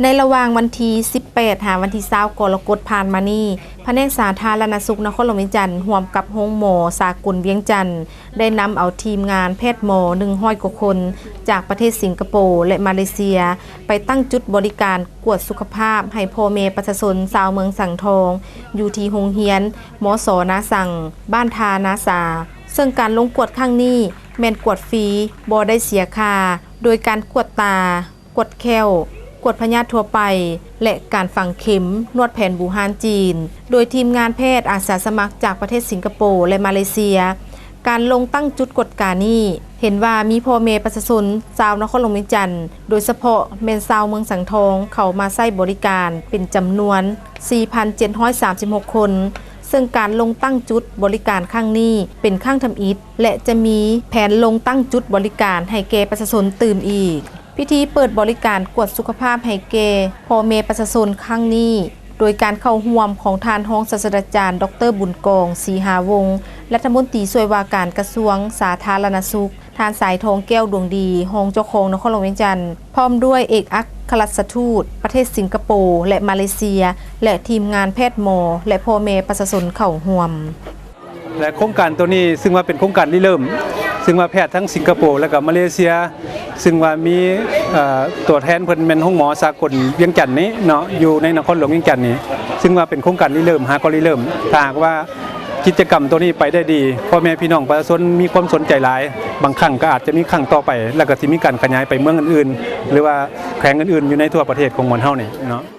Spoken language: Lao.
ໃນລະຫວ່າງວັນທີສິບແປດ ຫາວັນທີຊາວ ກໍລະກົດຜ່ານມານີ້, ພະແນກສາທາລະນະສຸກນະຄອນຫຼວງວຽງຈັນ ຮ່ວມກັບໂຮງໝໍສາກົນວຽງຈັນ ໄດ້ນຳເອົາທີມງານແພດໝໍ ໜຶ່ງຮ້ອຍກວ່າຄົນ ຈາກປະເທດສິງກະໂປ ແລະ ມາເລເຊຍ ໄປຕັ້ງຈຸດບໍລິການກວດສຸຂະພາບໃຫ້ພໍ່ແມ່ປະຊາຊົນຊາວເມືອງສັງທອງ ຢູ່ທີ່ໂຮງຮຽນ ມສ ນາສັງ ບ້ານທ່ານາສາ. ເຊິ່ງການລົງກວດຄັ້ງນີ້ແມ່ນກວດຟຣີ, ບໍ່ໄດ້ເສຍຄ່າ, ໂດຍການກວດຕາ, ກວດແຂ້ວ, ກວດພະຍາດທົ່ວໄປ ແລະ ການຝັງເຂັມ, ນວດແຜນບູຮານຈີນ ໂດຍທີມງານແພດອາສາສະໝັກຈາກປະເທດສິງກະໂປ ແລະ ມາເລເຊຍ. ການລົງຕັ້ງຈຸດກວດການີ້ ເຫັນວ່າມີພໍ່ແມ່ປະຊາຊົນຊາວນະຄອນຫຼວງວຽງຈັນ ໂດຍສະເພາະແມ່ນຊາວເມືອງສັງທອງ ເຂົ້າມາໃຊ້ບໍລິການເປັນຈຳນວນ ສີ່ພັນເຈັດຮ້ອຍສາມສິບຫົກຄົນ, ເຊິ່ງການລົງຕັ້ງຈຸດບໍລິການຄັ້ງນີ້ເປັນຄັ້ງທຳອິດ ແລະ ຈະມີແຜນລົງຕັ້ງຈຸດບໍລິການໃຫ້ແກ່ປະຊາຊົນຕື່ມອີກ. ພິທີເປີດບໍລິການກວດສຸຂະພາບໃຫ້ແກ່ພໍ່ແມ່ປະຊາຊົນຄັ້ງນີ້ ໂດຍການເຂົ້າຮ່ວມຂອງທ່ານຮອງສາດສະດາຈານ ດອກເຕີ ບຸນກອງ ສີຫາວົງ ລັດຖະມົນຕີຊ່ວຍວ່າການກະຊວງສາທາລະນະສຸກ, ທ່ານ ສາຍທອງ ແກ້ວດວງດີ ຮອງເຈົ້າຄອງນະຄອນຫຼວງວຽງຈັນ ພ້ອມດ້ວຍເອກອັກຄະລັດຖະທູດປະເທດສິງກະໂປ ແລະ ມາເລເຊຍ ແລະ ທີມງານແພດໝໍ ແລະ ພໍ່ແມ່ປະຊາຊົນເຂົ້າຮ່ວມ. ແລະ ໂຄງການໂຕນີ້ ຊຶ່ງວ່າເປັນໂຄງການລິເລີ່ມ, ຊຶ່ງວ່າແພດທັງສິງກະໂປ ແລະ ກໍມາເລເຊຍ, ຊຶ່ງວ່າມີ ເອີ ຕົວແທນເພິ່ນແມ່ນໂຮງໝໍສາກົນວຽງຈັນນີ້ເນາະ ຢູ່ໃນນະຄອນຫຼວງວຽງຈັນນີ້, ຊຶ່ງວ່າເປັນໂຄງການລິເລີ່ມ, ຫາກໍລິເລີ່ມ. ຖ້າຫາກວ່າກິດຈະກຳໂຕນີ້ໄປໄດ້ດີ, ພໍ່ແມ່ພີ່ນ້ອງປະຊາຊົນມີຄວາມສົນໃຈຫຼາຍ, ບາງຄັ້ງກໍອາດຈະມີຄັ້ງຕໍ່ໄປ, ແລ້ວກໍຊິມີການຂະຫຍາຍໄປເມືອງອື່ນໆ ຫຼືວ່າແຂວງອື່ນໆ ຢູ່ໃນທົ່ວປະເທດຂອງໝວນເຮົານີ້ເນາະ.